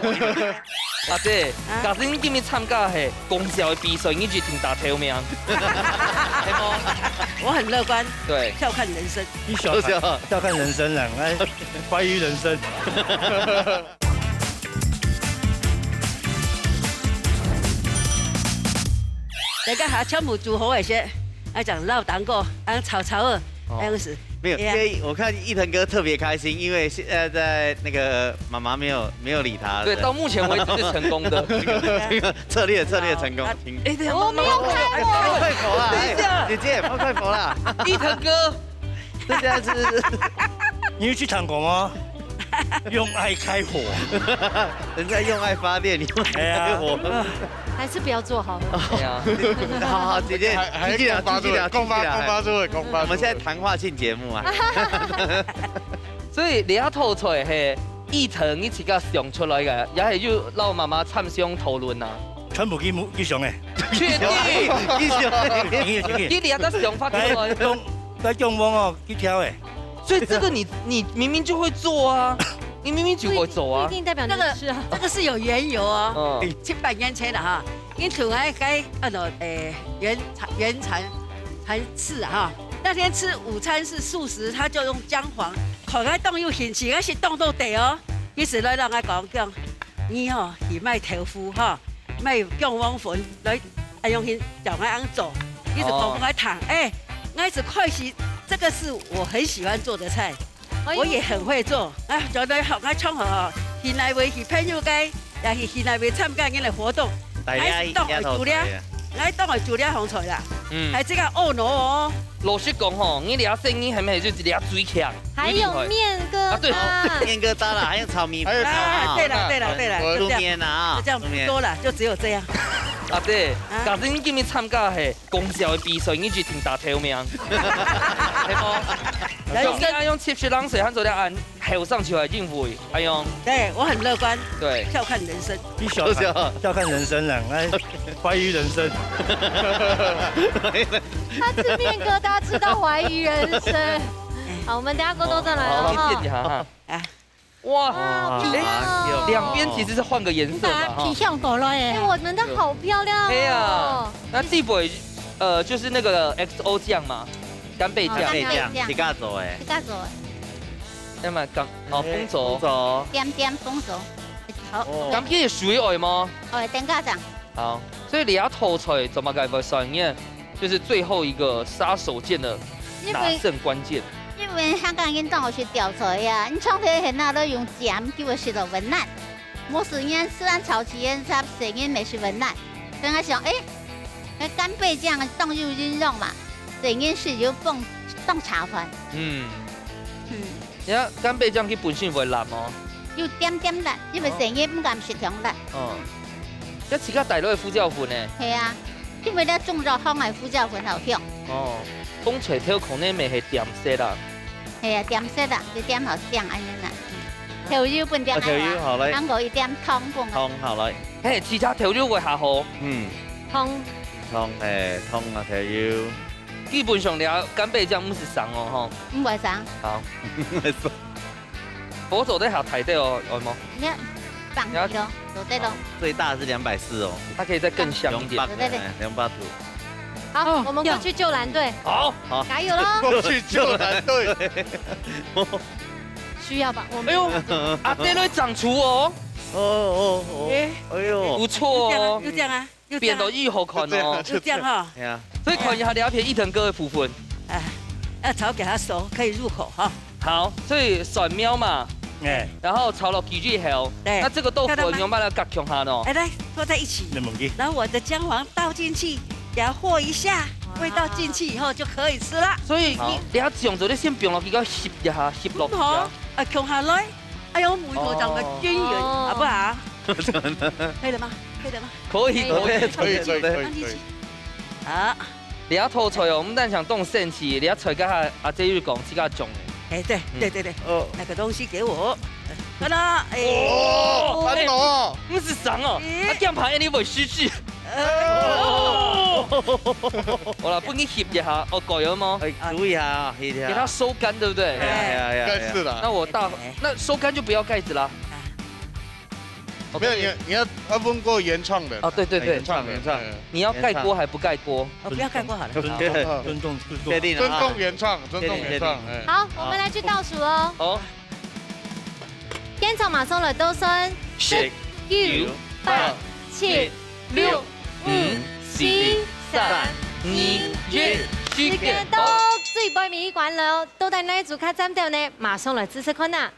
阿姐，啊？假使你今日參加係公司个比賽，你一定打頭名，係無？我很樂觀，對。笑看人生。你喜歡看，都是啊。笑看人生啊，哎，懷疑人生。大家還全部煮好个先，啊，這樣撈蛋糕，啊，炒炒个，哦。這樣子。 沒有，對啊。因為我看一騰哥特別開心，因為現在在那個媽媽沒有，沒有理他。對，對。到目前為止是成功的。策略，策略成功。好，啊，哎，等一下，哦，媽媽，沒有開火。哎，快開火啦！等一下。哎，姐姐，快開火啦！一騰哥。這下是，你有去探過嗎？用愛開火。人家用愛發電，你用愛開火。哎呀。還是不要做好了。哎呀。好，好，姐姐，還，還繼續聊，繼續聊，繼續聊。講吧，講吧，講吧，講吧。我們現在談話性節目啊。所以這道菜係一騰你自家想出來个，也係有摎媽媽參詳討論啊？全部佢，佢想个。確定？佢想个。佢，佢，佢。你這个想法出來。來，講，來講我哦，佢挑个。所以這個你，你明明就會做啊，你明明就會做啊。不一定，不一定代表你吃啊。這個，這個是有緣由哦。嗯。七百年前的哈， 𠊎同𠊎个，呃，誒，原產，原產，產自啊哈。那天吃午餐是素食，他就用薑黃，看𠊎當有興趣，𠊎食當到底哦。佢就來摎𠊎講，講，你吼，去買豆腐吼，買薑黃粉來，啊，用心教𠊎恁做。佢就講哦。𠊎聽，哎，𠊎就開始，這個是我很喜歡做的菜。 哎喲。我也很會做。啊，做得學𠊎唱哦，去哪位去朋友个，也去，去哪位參加人个活動，大家，𠊎當會煮了，一定要做菜啊。𠊎當會煮了紅菜啦。嗯。還這個哦喏哦。老實講吼，你這生意還沒有就這最強，還有面疙瘩。啊，對。哦，面疙瘩啦，還有炒米粉啊。啊，對了，對了，對了，就這樣。滷麵啊，就這樣，滷麵。多了，就只有這樣。啊，對，啊。假使你今日參加係 公司个比賽，你一定打頭名，係無？像你恁樣七十零歲，還做得恁後生就來應付，哎喲。對，我很樂觀，對。笑看人生。你笑看，笑看人生啊，哎，懷疑人生。他吃面疙瘩吃到懷疑人生。好，我們等下鍋都轉來了哈。好，你見一下哈。啊。 哇，哇，哎，好漂亮哦。兩邊其實是換個顏色嘛，哈。皮相過來耶。哎，我們的好漂亮哦。對啊，那地位，呃，就是那個X O醬嘛，干貝醬。干貝醬，干貝醬。自家做的。自家做的。那麼干，哦，哎，紅棗。紅棗。點點紅棗。好。哦。干貝也屬於愛嗎？哦，等下醬。 好，所以這道菜做麼个會選呢？就是最後一個殺手鐧的拿勝關鍵。因為，因為香港人當好食吊菜啊，你長期在那都用醬，叫我食到溫暖。無食人雖然炒起人插，食人沒食溫暖。所以我想，哎，那干貝醬當有營養嘛，食人食有放，當茶飯。嗯。嗯。 你看干貝醬佢本身會辣無？有點點辣，因為細人毋敢食傷辣。哦。哦。這自家帶來个胡椒粉呢？係啊，因為這中藥行个胡椒粉好香。哦，紅菜頭可能乜係點色啦。係啊，點色啦，就點好香恁樣啦。嗯。豆油分點啊，豆油好來。還有一點糖分啊。糖好來。嘿，自家豆油會較好。嗯。糖。糖，嘿，糖啊，豆油。基本上了，干貝醬毋會生哦，吼。毋會生。好。我做得下大啲哦，有無？你看，放你咯，做得咯。最大是两百四哦，它可以再更香一点。两百，对，对，对。哎，两百度。好，哦，我们过去救蓝队。好，好。加油咯！过去救蓝队。需要吧？我们哎呦，阿爹都会掌厨哦。哦，哦，哦。哎。哎呦。不错哦。就这样啊，就这样啊。变到愈好看哦。就这样啊，就这样哈。哎呀。所以看一下两片一腾哥的部分。哎，要炒给它熟，可以入口哈。好，所以蒜苗嘛，哎。然后炒了几句后，对。那这个豆腐看到吗？用把它夹共下喏。哎，来，拖在一起。没问题。然后我的姜黄倒进去，给它和一下，哇。味道进去以后就可以吃了。所以你，好。你要这样做，你先不用了，给它吸一下，吸落去啊。嗯，好，啊，共下来。 哎呦，梅头长得均匀，哦。好不好？可以了吗？可以了吗？可以，可以，可以，可以，可以，可以。放进去。好。你要偷菜哦，我们但想动生气，你要菜跟他阿姐又讲自家种的。哎，对，嗯。对，对，对。哦。那个东西给我。好了，哎。哦，很多哦。哎，不是长哦，哎。他这样爬，哎，你会失去。 哦。好了，分你吸一下，哦，蓋有吗？哎，注意啊，吸一下。给它收干，对不对？哎呀，哎呀，哎呀。应该是啦。那我大，哎。那收干就不要盖子啦。啊。OK。没有，你，你要，要问过原创的。哦，对，对，对。原创，原创。哎。你要盖锅还不盖锅？哦，不要盖锅好了。尊重，尊重，尊重。确定啊。尊重原创，尊重原创，确定，确定。哎。好，我们来去倒数哦。好。 现场马上来倒算，十、十、九、九、八、八、七、七、六、六、五、五、四、四、三、三、二、二、一，一，时间到。时间到。最尾尾一关了，到底哪一组较占到呢？马上来试试看呐。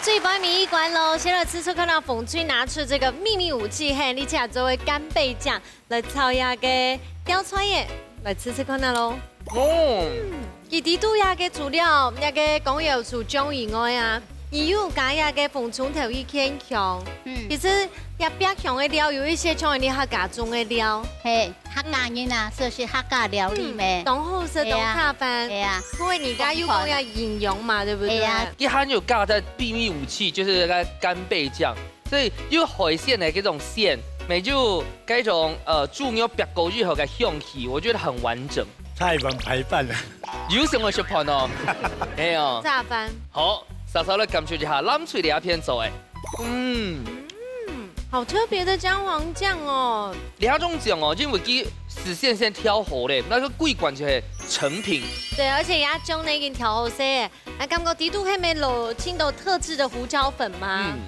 最尾尾一关咯，先来试试看呐，凤翠拿出这个秘密武器，嘿，你请做个干贝酱。 来炒一个吊菜叶，来试试看啊咯。哦。嗯，佢底肚這个除了這个江瑤柱醬以外啊，佢有加這个紅蔥頭去牽香。嗯。其實這百香个料有一些像你客家種个料。嘿，客家人啊，嗯。所以是客家料理咩？嗯，當好食，係啊。當下飯。係啊。因為你家又講要營養嘛，對不對？係啊。佢還有加在秘密武器，就是那個干貝醬。 所以有海鮮个這種鮮，乜有該種，呃，豬肉煏過以後个香氣，我覺得很完整。菜碗白飯啊。有成為食飯哦。哎喲。炸飯。好，稍稍來感受一下藍隊這片做个。嗯。嗯，好特別的薑黃醬哦。這種醬哦，因為佢事先先調好咧，該个桂冠就係成品。對，而且佢醬呢已經調好勢，那感覺底肚係無落盡多特製的胡椒粉嗎？嗯。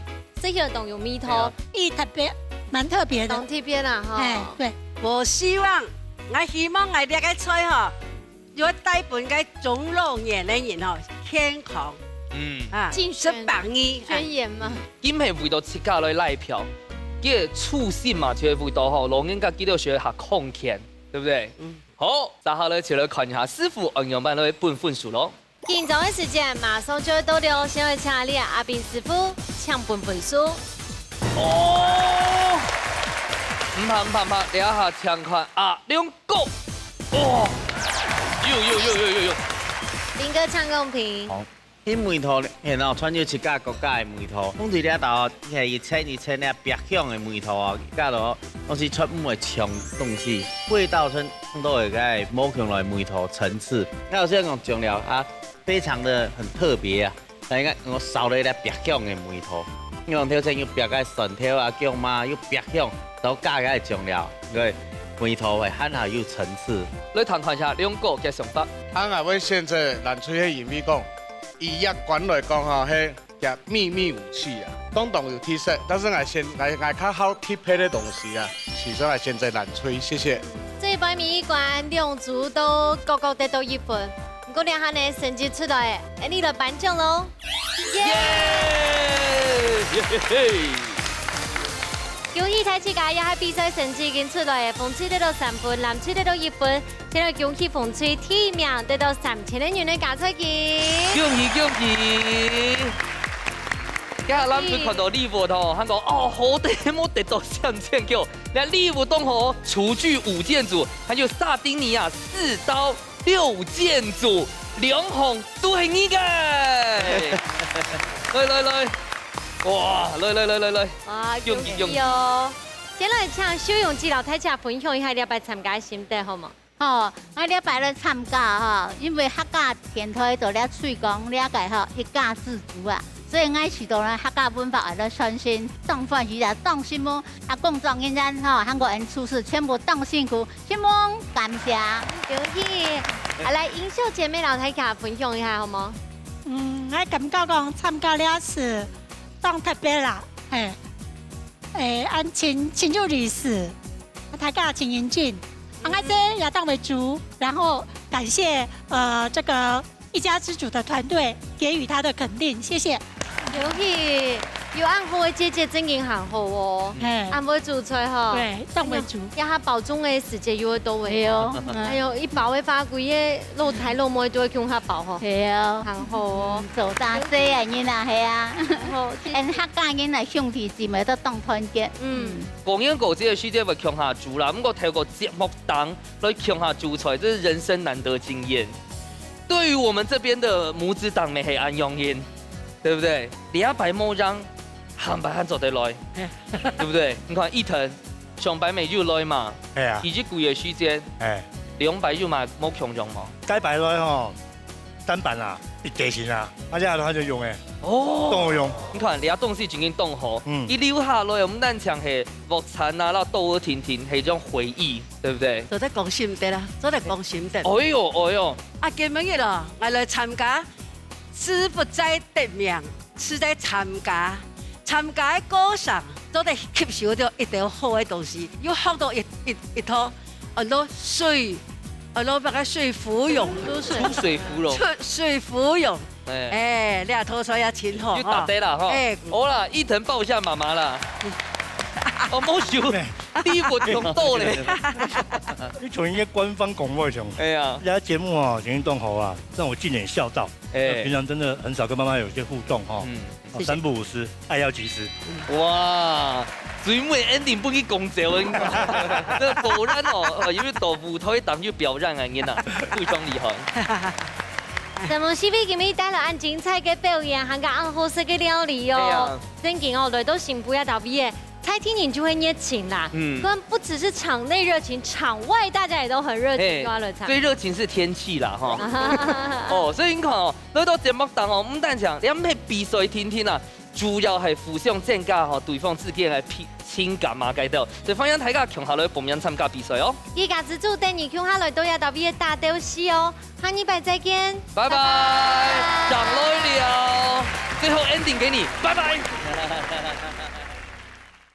食起來當有味道。係啊。佢特別，蠻特別的。當特別啦，吼。哎，對。我希望，𠊎希望𠊎這个菜吼，有帶分該中老年个人吼，健康。嗯。啊，健康食百二，宣言嘛。哎。佢毋係為到自家來拉票，佢个初心嘛，就係為到吼，老人家佢兜學下康健，對不對？嗯。好，接下來就來看一下師傅仰般來分分數咯。 緊張个時間馬上就會到了，先來請你阿斌師傅請分分數。哦，毋怕毋怕毋怕，這下請看阿亮哥。哦，有有有有有有。斌哥請公平。好，這味道，然後全有自家國家个味道。講對這道，係一層一層个百香个味道啊，自家都，都係全部个香東西，味道全部都有个無共樣个味道層次。那我現在講醬料啊， 非常的很特別啊。但係𠊎，𠊎燒了一個百香个味道，因為頭前有百个蒜頭啊、薑嫲，有百香，都加个醬料，對，味道會還較有層次。來聽看一下亮哥个想法。啊，𠊎會選擇藍隊係因為講，以這關來講吼，係 个秘密武器啊，當當有特色，但是𠊎選，𠊎，𠊎較好特別个東西啊，其實𠊎選擇藍隊，謝謝。最尾尾一關，兩組都各各得到一分，毋過這下呢，成績出來，𠊎俚來頒獎咯。耶！耶嘿嘿！恭喜大自家，這下比賽成績已經出來，紅隊得到三分，藍隊得到一分。 先來恭喜紅隊第一名得到三千个銀个加菜金。恭喜恭喜！今下藍隊看到禮物吼，還講：「哦，好得無得到三千塊。」該禮物當好，廚具五件組，還有薩丁尼亞四刀六件組，兩項都係你个。來來來，哇，來來來來來，哇，恭喜恭喜哦！先來請秀容姐摎大家分享一下這擺參加个心得，好無？吼，𠊎這擺來參加吼，因為客家電台做這推廣這個吼，一家之主啊，所以𠊎試著呢客家文化愛來傳承，當歡喜啊，當承蒙啊，工作人員吼，還過𠊎廚師全部當辛苦，承蒙，感謝。恭喜！啊，來，英秀姐妹摎大家分享一下好無？嗯，𠊎感覺講參加這次當特別啦，嘿。 誒，恁真，真有意思，大家真認真。啊，𠊎這也當為主，然後感謝，呃，這個一家之主的團隊給予他的肯定，謝謝。恭喜，有恁好个姐姐真經還好哦，嘿。恁會煮菜吼。對，當為主。哎呀，這下包粽个時節又會到位。對哦，嗯。哎喲，一包个話，規个老弟老妹都會共下包吼。對哦。還好哦。嗯，做大細个人啊，係啊。還好，謝謝。俺客家人啊，兄弟姊妹都當團結。嗯。 過年過節个時節會共下煮啦，毋過透過節目當來共下煮菜，這是人生難得經驗。對於我們這邊的母子檔，乜係恁樣形，對不對？這擺無樣，下擺還做得來，對不對？你看一騰，上擺乜有來嘛，係啊。一日幾个時間，哎。兩擺有嘛，無共樣嘛。該擺來吼， 單板啊，一地形啊，啊，這下就用誒，哦。當好用。你看，這東西真經當好，嗯。佢留下來，毋單淨係屋產啊，然後兜兜停停，係一種回憶，對不對？做得講心得啦，做得講心得。哎喲，哎喲。啊，今晡日哦，𠊎來參加，志不在得名，志在參加。參加个過程，做得吸收到一兜好个東西，又學到一，一，一套 安到水，安到該个水芙蓉。出水。出水芙蓉。出水芙蓉。哎。哎，這道菜也真好，又打得啦，吼。哎。好啦，一騰抱一下媽媽啦。哦，無想，第一步中到咧。你從一個官方廣播上，哎呀。這節目哦，已經當好啊，讓我盡顯笑到。哎。平常真的很少跟媽媽有一些互動，吼。嗯。 哦，謝謝。三不五時，愛要及時。哇，最尾ending分佢講走，你看。這果然哦，呃，因為到舞台當有表演个人啊，非常厲害。承蒙四位今日帶來恁精彩个表演，還有恁好食个料理哦。對啊。真經哦，來到新埔這搭位个，在地人就會熱情啦。嗯。可能不只是場內熱情，場外大家也都很熱情，嘿，都要來參加。最熱情是天氣啦，哈。哦，所以你看哦， 來到節目當中哦，毋單淨這係比賽定定啊，主要係互相增加吼對方之間个情，情感啊，該兜。所以歡迎大家共下來報名參加比賽哦。一家之主等你共下來到這搭位个打鬥敘哦，下禮拜再見。拜拜。拜拜。上來了，最後ending給你，拜拜。